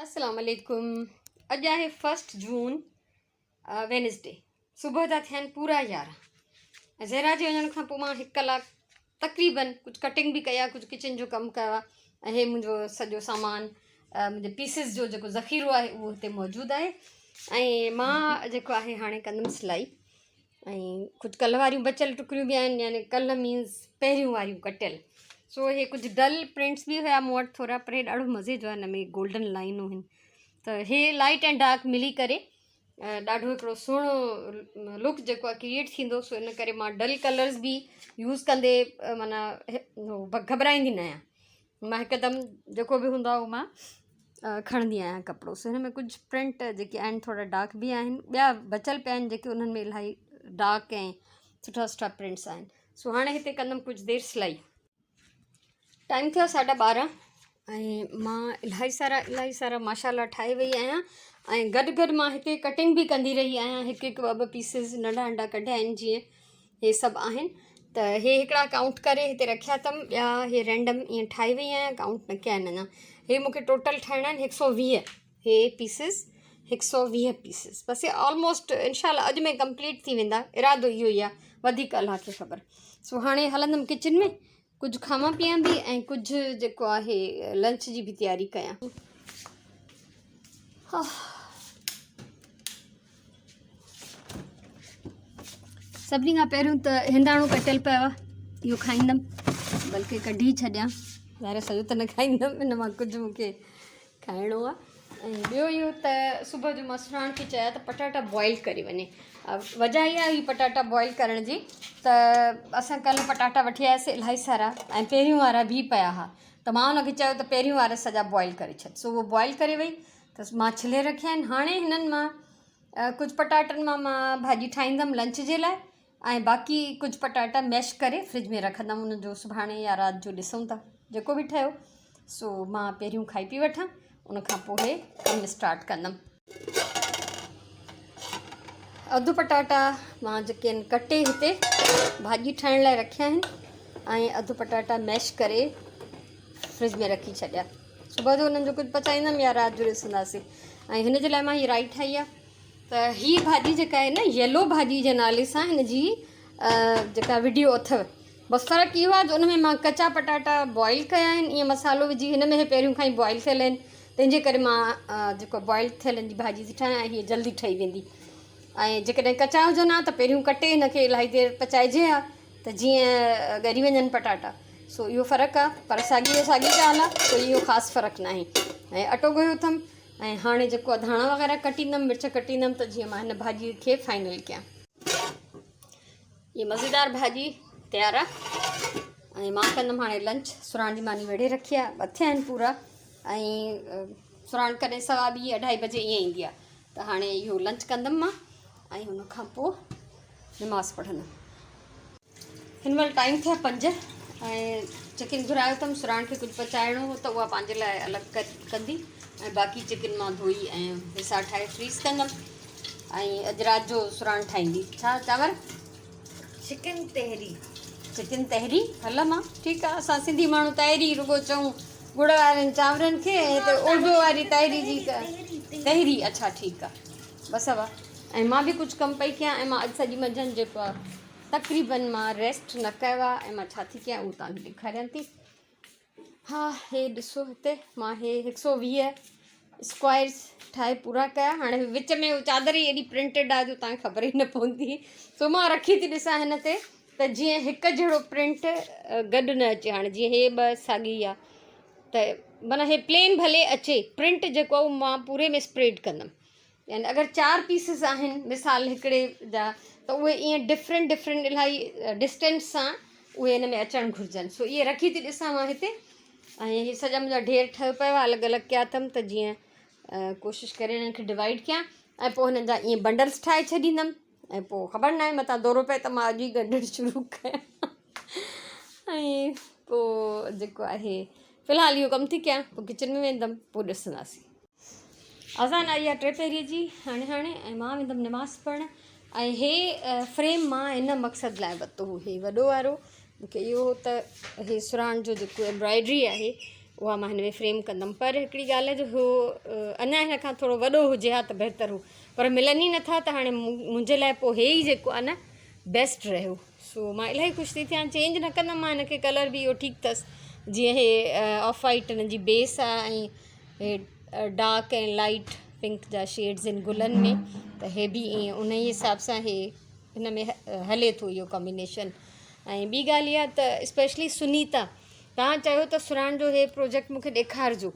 السلام عليڪم اڄ آهي فرسٽ جون وينسڊي صبح جا ٿيا آهن پورا 11 ۽ زهرا جي وڃڻ کان پوء مان هڪ ڪلاڪ تقريبن ڪجهه ڪٽنگ به ڪئي آهي ڪجهه ڪچن جو ڪم ڪيو آهي ۽ هي منهنجو سڄو سامان منهنجي پيسز جو جيڪو ذخيرو آهي اهو هتي موجود آهي ۽ مان جيڪو آهي هاڻي ڪندم سلائي ۽ ڪجهه ڪلهه واريون بچيل ٽڪريون به آهن يعني ڪلهه مينز پهريون واريون ڪٽيل سو اهي ڪجهه ڊل پرنٽس به هيا مون وٽ ٿورا پر هي ڏاڍو مزي جو آهي هن ۾ گولڊن لائنون آهن ته هي لائٽ ۽ ڊارڪ ملي ڪري ڏاڍو هڪڙو سهڻو لڪ جيڪو آهي ڪريئيٽ ٿيندو سو ان ڪري مان ڊل ڪلرز به يوز ڪندي معنيٰ گهٻرائيندي نه آهيان مان هڪدم جيڪو به هوندو آهي اهو مان کڻندي آهيان ڪپڙو سو هن ۾ ڪجهه پرنٽ جيڪي آهن ٿورا ڊارڪ به آهن ٻيا بچيل پيا آهن جيڪي انهن ۾ الاهي ڊارڪ ۽ سٺا سٺا پرنٽس آهن سو هاڻي هتي ڪندم ڪجهه دير سلائي. ٽائيم ٿيو ساڍا 12 ۽ مان الاهي سارا الاهي سارا ماشاء الله ٺاهي وئي آهيان ۽ گڏ گڏ مان هتي ڪٽنگ به ڪندي رهي آهيان هڪ هڪ ٻه ٻه پيسز ننڍا ننڍا ڪڍيا آهن جيئن هي سڀ آهن ته هي هڪڙا ڪائونٽ ڪري هتي رکيا اٿم ٻيا هي رينڊم ائين ٺاهي وئي آهيان ڪائونٽ نه ڪيا آهن اڃا هي مونکي ٽوٽل ٺاهڻا آهن 120 هي پيسز 120 پيسز بس هي آلموسٽ انشاء الله اڄ ۾ ڪمپليٽ ٿي ويندا ارادو اهو ئي آهي وڌيڪ الله کي خبر سو هاڻي هلندم ڪچن ۾ ڪجهه کاوان پيان به ۽ ڪجهه جيڪو آهي لنچ جي به تياري ڪيان. سڀني کان پهريون ته هنداڻو ڪٽيل پيو آهي اهو کائيندم بلڪه ڪڍي ڇڏيان ظاهر سڄو ته نه کائيندم ان مان ڪجهه مونکي کائڻو آهي ۽ ٻيو اهو ته صبح جو مان سراڻ کي چيا ته پٽاٽا بوائل ڪري وڃي وجه اها هئي پٽاٽا بوائل ڪرڻ جي ته اسان ڪلهه پٽاٽا وٺي آياسي الاهي سارا ۽ پهريون وارا به پيا هئا ته مان هن کي چيو ته پهريون وارا سڄا بوائل ڪري ڇڏ سو اهو بوائل ڪري وئي ته مان ڇلي رکيا آهن هاڻي هنن مان ڪجهه پٽاٽن مان مان ڀاڄي ٺاهيندم لنچ جي لاء ۽ باقي ڪجهه پٽاٽا ميش ڪري فرج ۾ رکندم ان جو سڀاڻي يا رات جو ڏسون ٿا جيڪو به ٺهيو سو مان پهريون کائي پي وٺان ان کان پوء ڪم اسٽارٽ ڪندم. اڌ پٽاٽا مان جيڪي آهن ڪٽي هتي ڀاڄي ٺاهڻ لاء رکيا آهن ۽ اڌ پٽاٽا ميش ڪري فرج ۾ رکي ڇڏيا صبح جو انهن جو ڪجهه پچائيندم يا رات جو ڏسنداسين ۽ هن جي لاء مان هي رائي ٺاهي آهي ته هي ڀاڄي جيڪا آهي نه يلو ڀاڄي جي نالي سان هن جي جيڪا وڊيو اٿو بس فرق اهو آهي جو ان ۾ مان ڪچا پٽاٽا بوائل ڪيا آهن ائين مصالحو وجهي هن ۾ هي پهريون کان ئي بوائل ٿيل آهن تنهن جي ڪري مان جيڪو بوائل ٿيل جي ڀاڄي ٿي ٺاهيان هي جلدي ٺهي ويندي ۽ جيڪڏهن ڪچا هجن ها ته پهريون ڪٽي هن کي الاهي دير پچائجي ها ته جيئن ڳري وڃن پٽاٽا سو اهو فرق آهي پر ساڳي جو ساڳي ڳالهه آهي ڪوئي اهو خاص فرق ناهي ۽ اٽو ڳوهيو اٿم ۽ هاڻي جيڪو ڌاڻا وغيره ڪٽيندم مرچ ڪٽيندم ته جيئن مان هن ڀاڄي کي فائنل ڪيان. هي مزيدار ڀاڄي تيار آ ۽ مان ڪندم هاڻي لنچ. سراڻ جي ماني ويڙهي رکي آ، ٻه ٿيا آهن پورا ۽ سراڻ ڪڏهن سوا ٻي اڍائي بجي ائين ايندي آ ته هاڻي اهو لنچ ڪندم مان ۽ ان کان پوء نماز پڙهندم. هن مهل ٽائيم ٿيا 5 ۽ چڪن گهرايو اٿم سراڻ کي ڪجهه پچائڻو هو ته اها پنهنجي لاء الڳ ڪندي ۽ باقي چڪن مان ڌوئي ۽ حصا ٺاهي فريز ڪندم ۽ اڄ رات جو سراڻ ٺاهيندي ڇا چانور چڪن تهري چڪن تهري هل مان ٺيڪ آ اسان سنڌي ماڻهو تهري رڳو چئون ڳڙ وارن چانورن کي ۽ هتي اردو واري تهري جي تهري اڇا ٺيڪ آ بس وا ۽ مان به ڪجهه ڪم پئي ڪيان ۽ مان اڄ سڄي منجهند جيڪو آ تقريبن مان ريسٽ نه ڪيو آهي ۽ مان ڇا ٿي ڪيان اهو توهان کي ڏيکاريان ٿي. ها هي ڏسو هتي مان هي 120 اسڪوائرس ٺاهي پورا ڪيا. هاڻي وچ ۾ چادر ئي ايڏي پرنٽيڊ آهي جو توهان کي خبر ئي نه پوندي. سو مان رکي ٿي ڏسان هن تي ته جيئن هڪ جهڙو پرنٽ گڏ نه اچي. هاڻي جيئن هي ٻه ساڳي آهي ته معنيٰ هي پلين ڀلي اچي پرنٽ جيڪو آهي اهو مان پوري ۾ اسپريڊ ڪندم. يعني اگر چار پيسز آهن مثال هڪڙي جا ته اهي ائين ڊفرنٽ ڊفرنٽ الاهي ڊسٽنس سان اهي ان ۾ اچڻ گهرجن سو اهي رکي ٿي ڏسان مان هتي ۽ هي سڄا منهنجا ڍير ٺهيو پيو آهي الڳ الڳ ڪيا اٿم ته جيئن ڪوشش ڪري هنن کي ڊوائيڊ ڪيان ۽ پوء هنن جا ائين بنڊلس ٺاهي ڇڏيندم ۽ پوء خبر ناهي متان دورو پئي ته مان اڄ ئي ڳنڍڻ شروع ڪيان ۽ پوء جيڪو آهي في الحال اهو ڪم ٿي ڪيان پوء ڪچن ۾ ويندم پوء ڏسنداسين. اذان آئي آ ٽي پهريء جي هاڻي هاڻي ۽ مان ويندم نماز پڙهڻ ۽ هي فريم مان ان مقصد لاء ورتو هو هي وڏو وارو مونکي اهو هو ته هي سراڻ جو جيڪو ايمبرائڊري آهي اها مان هن ۾ فريم ڪندم پر هڪڙي ڳالهه جو هو اڃا هن کان ٿورو وڏو هجي ها ته بهتر هو پر ملن ئي نٿا ته هاڻي منهنجي لاء پوء هي ئي جيڪو آهي نه بيسٽ رهيو سو مان الاهي خوش ٿي ٿيان چينج نه ڪندم مان هن کي ڪلر به اهو ٺيڪ اٿس جيئن هي آف وائيٽ هن جي بيس آهي ۽ هي ڊارڪ ۽ لائيٽ پنڪ جا شيڊز آهن گلن ۾ ته هي به ائين ان ئي حساب سان هي هن ۾ هلي ٿو اهو ڪمبينيشن ۽ ٻي ڳالهه اها ته اسپيشلي سنيتا توهان چيو ته سرهاڻ جو هي پروجيڪٽ مون کي ڏيکارجو.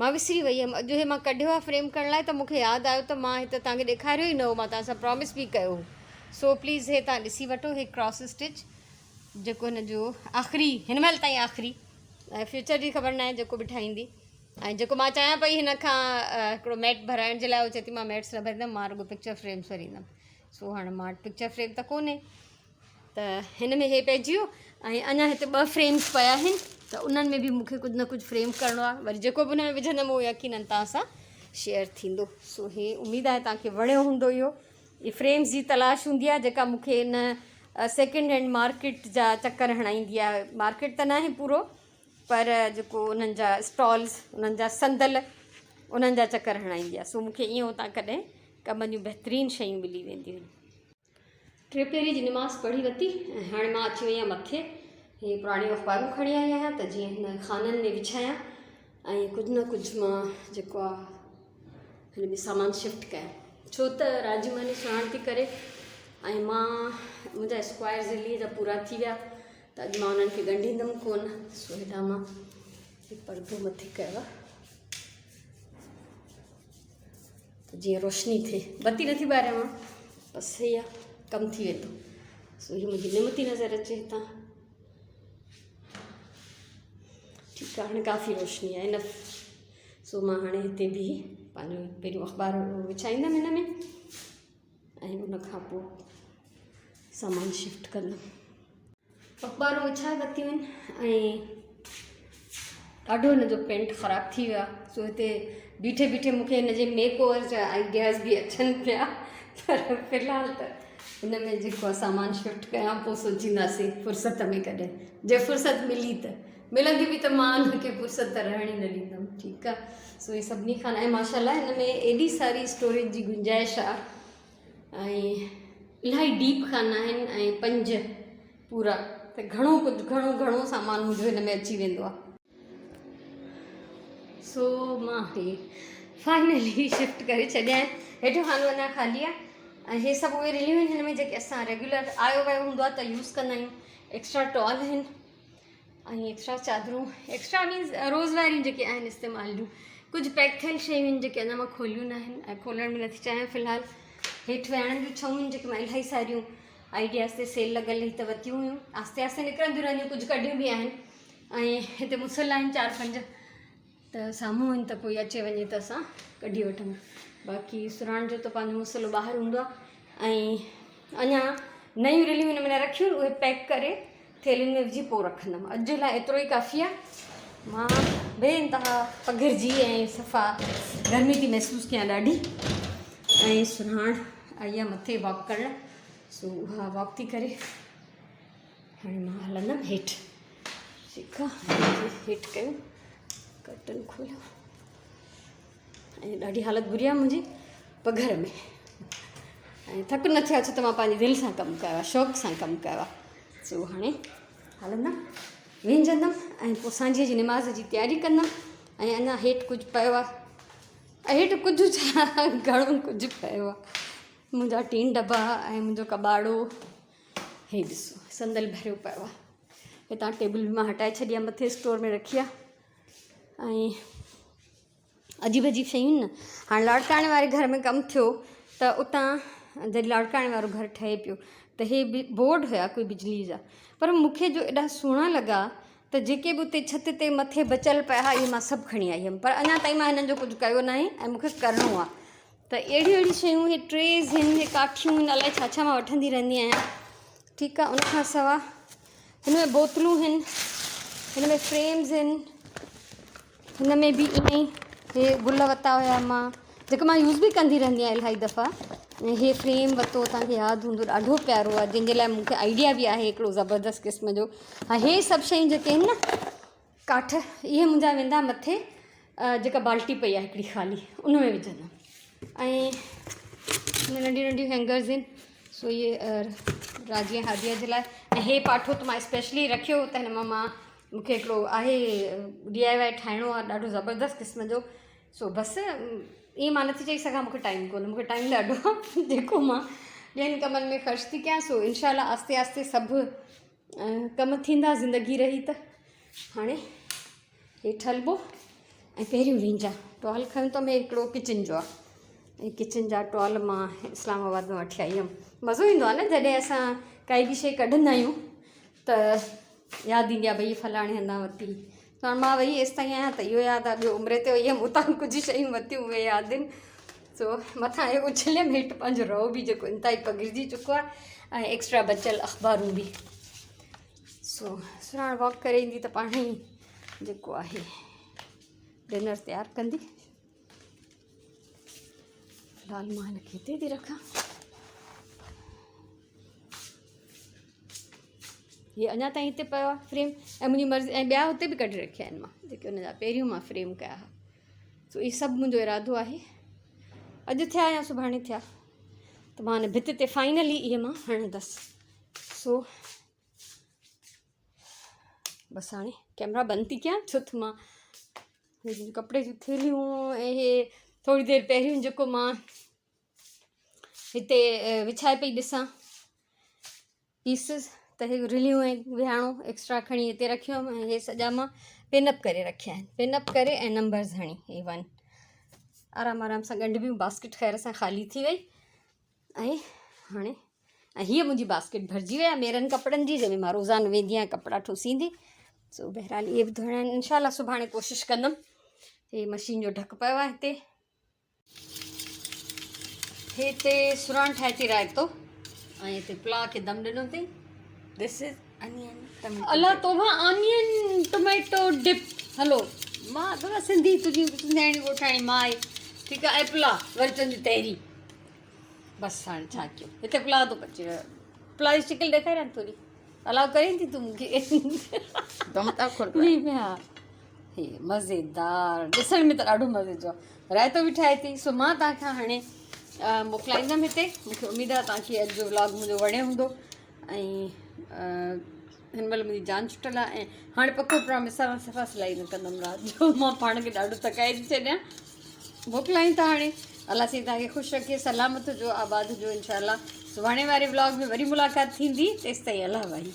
مان وسري وئي هيم. اڄ هي مان ڪڍيو آهي فريم ڪرڻ لاء ته مون کي ياد آيو ته مان هي ته توهان کي ڏيکاريو ئي نه هو. مان توهان سان پرامس به ڪيو هو. سو پليز هي توهان ڏسي وٺو هي ڪراس اسٽچ جيڪو هن جو آخري هن مهل تائين آخري ۽ فيوچر جي خبر ناهي جيڪو به ٺاهيندي ۽ جيڪو مان چاهيان پئي هن کان هڪڙو ميٽ ڀرائڻ جي لاء هو چئي ٿي مان ميٽس نه ڀريندم مان رڳو پڪچر فريمس ڀريندم سو هاڻي مان وٽ پڪچر فريم ته ڪونهي ته هن ۾ هي پئجي ويو ۽ اڃا هتي ٻه فريمز پيا آهن ته انهن ۾ به مون کي ڪجهه نه ڪجهه فريم ڪرڻو آهي وري جيڪو به ان ۾ وجهندم اهو يقينن توهان سان شيئر ٿيندو سو هي اميد آهي توهان کي وڻيو هوندو اهو هي فريمز جي تلاش هوندي آهي جيڪا مون کي ان سيڪنڊ هينڊ مارڪيٽ جا چڪر هڻائيندي آهي مارڪيٽ ته ناهي پورو پر جيڪو انهن جا اسٽالز انهن جا صندل انهن جا چڪر هڻائيندي آهي سو مون کي ائين اتان ڪڏهن ڪم جون بهترين شيون ملي وينديون آهن ٽي پهري جي نماز پڙهي ورتي ۽ هاڻي مان اچي وئي آهيان مٿي هي پراڻيون اخبارون کڻي آئي آهيان ته جيئن هن خانن ۾ وڇايان ۽ ڪجهه نه ڪجهه مان جيڪو آهي هن ۾ سامان شفٽ ڪيان ڇو ته راجي ماني سهڻ ٿي ڪري ۽ مان منهنجا اسڪوائر ضلعي جا پورا ٿي ويا ته اڄ مان انهن کي ڳنڍيندم ڪونه سو هيڏانهن مان هي پردو مٿي ڪيو آهي ته جيئن روشني ٿئي بتي نٿي ٻاريان مان بس صحيح آ ڪم ٿي ويندو سو هي منهنجي نم ٿي نظر اچي هتان ٺيڪ آ هاڻي ڪافي روشني آهي انف سو مان هاڻي هتي به پنهنجو پهريون اخبار وڇائيندم هن ۾ ۽ ان کان پوء سامان شفٽ ڪندم. اخبارون وڇائي ورتيون آهن ۽ ڏاڍو هن جو پينٽ خراب ٿي ويو آهي سو هتي بيٺي بيٺي مون کي هن جي ميڪ اوور جا آئيڊياز به اچن پيا پر في الحال ته هن ۾ جيڪو آهي سامان شفٽ ڪيان پوء سوچينداسين فرصت ۾ ڪڏهن جي فرصت ملي ته ملندي به ته مان ان کي فرصت ته رهڻ ئي نه ڏيندم ٺيڪ آ سو هي سڀني کان ۽ ماشاء الله هن ۾ ايڏي ساري اسٽوريج جي گنجائش آ ۽ الاهي ڊيپ خانا آهن ۽ پنج پورا ته گهڻو ڪجهه گهڻو گهڻو سامان منهنجو هن ۾ اچي ويندو آ سو مان هي فائنلي شفٽ ڪري ڇڏيا آهن هيٺيون خانو اڃا خالي آ ۽ هي سڀ اهي رليون آهن هن ۾ جيڪي اسان ريگيولر آيو ويو هوندو آ ته يوز ڪندا آهيون ايڪسٽرا ٽال آهن ۽ ايڪسٽرا چادرون ايڪسٽرا مينز روز واريون جيڪي آهن استعمال جون ڪجهه پيڪ ٿيل شيون آهن جيڪي اڃا مان کوليون نه آهن ۽ کولڻ به نٿي چاهيان في الحال هيٺ ويهاڻن جون ڇئون آهن جيڪي مان الاهي ساريون آئيڊياز تي سيل لڳل هي ته ورتيون هيون آهستي آهستي نڪرنديون رهنديون ڪجهه ڪڍيون به آهن ۽ هتي مسل آهن چار پنج ته سامهون آهن ته ڪوئي اچي وڃي ته اسان ڪڍي وٺون باقي سرهاڻ جو ته پنهنجو مسئلو ٻاهر هوندو آهي ۽ اڃا نيون رليون هن ۾ نه رکيون اهي پيڪ ڪري ٿيلهين ۾ وجهي پوء رکندم اڄ جي لاء ايترو ئي ڪافي آهي مان بي انتها پگهرجي ۽ صفا گرمي ٿي محسوس ڪيان ڏاڍي ۽ سرهاڻ آئي آهي مٿي واڪ ڪرڻ سو اها واڪ ٿي ڪري هاڻي مان هلندم هيٺ ٺيڪ آ هيٺ ڪيون ڪرٽن کوليو ۽ ڏاڍي حالت بري آ منهنجي پگهر ۾ ۽ ٿڪ نه ٿيو ڇو ته مان پنهنجي دل سان ڪم ڪيو آ شوق سان ڪم ڪيو آ سو هاڻي هلندم وينجندم ۽ پوء سانجهيء جي نماز جي تياري ڪندم ۽ اڃا هيٺ ڪجهه پيو آ هيٺ ڪجهه ڇا گهڻو ڪجهه پيو آ منهنجا ٽين ڊبا ۽ منهنجو ڪٻاڙو هي ڏسو صندل ڀريو پيو آهي هتان ٽيبل به مان هٽائي ڇڏي آهي مٿي اسٽور ۾ رکي آهي ۽ عجيب عجيب شيون نه هاڻي لاڙڪاڻي واري گهر ۾ ڪم ٿيو ته اتان جڏهن لاڙڪاڻي وارو گهر ٺهي پيو ته هي به بورڊ هيا ڪوئي بجلي جا پر مونکي جو ايڏا سهڻا لڳا ته جيڪي به اتي ڇت تي مٿي بچيل پيا هئا اهي مان سڀ کڻي آئي هيم پر اڃا تائين مان هنن جو ڪجهه ڪيو ناهي ۽ مونکي ڪرڻو آهي ته اهڙيون اهڙيون شيون هي ٽريز هن هي ڪاٺيون هن الائي ڇا ڇا مان وٺندي رهندي آهيان ٺيڪ آهي ان کان سوا هن ۾ بوتلون هن هن ۾ فريمز هن هن ۾ به ائين ئي هي گل وتا هيا مان جيڪي مان يوز به ڪندي رهندي آهيان الاهي دفعا ۽ هي فريم وتو توهان کي ياد هوندو ڏاڍو پيارو آهي جنهن جي لاء مونکي آئيڊيا به آهي هڪڙو زبردست قسم جو ها هي سڀ شيون جيڪي آهن نه ڪاٺ اهي منهنجا ويندا مٿي جيڪا بالٽي پئي آهي هڪڙي خالي ان ۾ وجهندم ۽ ننڍيون ننڍيون هينگرز آهن سو اهي راجي ۽ هاديا جي لاء ۽ هي پاٺو ته مان اسپيشلي رکيو ته هن مان مان مونکي هڪڙو آهي ڊي I وائي ٺاهڻو آهي ڏاڍو زبردست قسم جو سو بس ائين مان نٿي چئي سگهان مونکي ٽائيم ڪونهي مونکي ٽائيم ڏاڍو آهي جيڪو مان ٻين ڪمن ۾ خرچ ٿي ڪيان سو انشاء الله آهستي آهستي سڀ ڪم ٿيندا زندگي رهي ته هاڻي هيٺ هلبو ۽ پهريون وينجا ٽوال کنيو اٿم هي هڪڙو ڪچن جو آهي ۽ ڪچن جا ٽوال مان اسلام آباد مان وٺي آئي هيم مزو ايندو آهي نه جڏهن اسان ڪائي به شيء ڪڍندا آهيون ته ياد ايندي آهي ڀئي فلاڻي هنڌان ورتي ته هاڻي مان وئي ايستائين آهيان ته اهو ياد آهي ٻيو عمري تي وئي هيم اتان ڪجهه شيون ورتيون اهي ياد آهن سو مٿان اهو اڇليم هيٺ پنهنجو رئو به جيڪو انتهائي پگهرجي چڪو آهي ۽ ايڪسٽرا بچيل اخبارون به سو سراڻ واڪ ڪري ايندي ته پاڻ ئي جيڪو آهي ڊنر تيار ڪندي في الحال مان هن کي هتي ٿي رکان هي اڃا تائين هتي پيو آهي فريم ۽ منهنجي مرضي ۽ ٻيا هتي به ڪڍي رکيا آهن مان جيڪي ان جا پهريون مان فريم ڪيا هئا سو هي سڀ منهنجو ارادو آهي اڄ ٿيا يا سڀاڻي ٿيا ته مان هن ڀت تي فائنلي اهي مان هڻندس سو بس هاڻي ڪيمرا بند ٿي ڪيان ڇو ته مان ڪپڙي جون ٿيلهيون ۽ هي ٿوري دير پهريون جيڪو مان هتي وڇائي پئي ڏسان پيسز ته هي رليون ۽ ويهاڻو ايڪسٽرا کڻي هتي رکيو هئم ۽ هي سڄا مان پن اپ ڪري رکيا آهن پن اپ ڪري ۽ نمبرز هڻي هي ون آرام آرام سان ڳنڍبيون باسڪيٽ خير سان خالي ٿي وئي ۽ هاڻي ۽ هيء منهنجي باسڪيٽ ڀرجي وئي آهي ميرن ڪپڙن جي جنهن ۾ مان روزانو ويندي آهيان ڪپڙا ٺوسيندي سو بهرحال اهي به ڌوئڻا آهن انشاء الله سڀاڻي ڪوشش ڪندم هي مشين جو ڍڪ پيو آهي هتي هتي سراڻ ٺاهي ٿي رائتو ۽ هتي پلاء کي دم ڏنو اٿئي This is onion tomato. الله توبه آنين ٽوميٽو ڊپ هلو مان بابا سنڌي تنهنجي سنڌياڻي ڳوٺاڻي ماء آهي ٺيڪ آهي ۽ پلاء وري تنهنجي تحري بس هاڻي ڇا ڪيو هتي پلاء ٿو پچي پلاء جي شڪل ڏيکاريان ٿوري الاء ڪرين ٿي تون مونکي دم ٿا کول ها هي مزيدار ڏسڻ ۾ ته ڏاڍو مزي جو رائتو به ٺاهي ٿي سو مان توهان کان هاڻي موڪلائيندم هتي مونکي اميد آهي توهان کي اڄ جو ولاگ منهنجو وڻيو هوندو ۽ هن مهل منهنجي جان ڇٽل آهي ۽ هاڻي پڪو پرامس آهي مان صفا سلائي نه ڪندم رات جو مان پاڻ کي ڏاڍو ٿڪائي ٿي ڇڏيان موڪلايون ٿا هاڻي الله سائين توهان کي خوش رکي سلامت هجو آباد هجو انشاء الله سڀاڻي واري ولاگ ۾ وري ملاقات ٿيندي تيستائين الله واهي.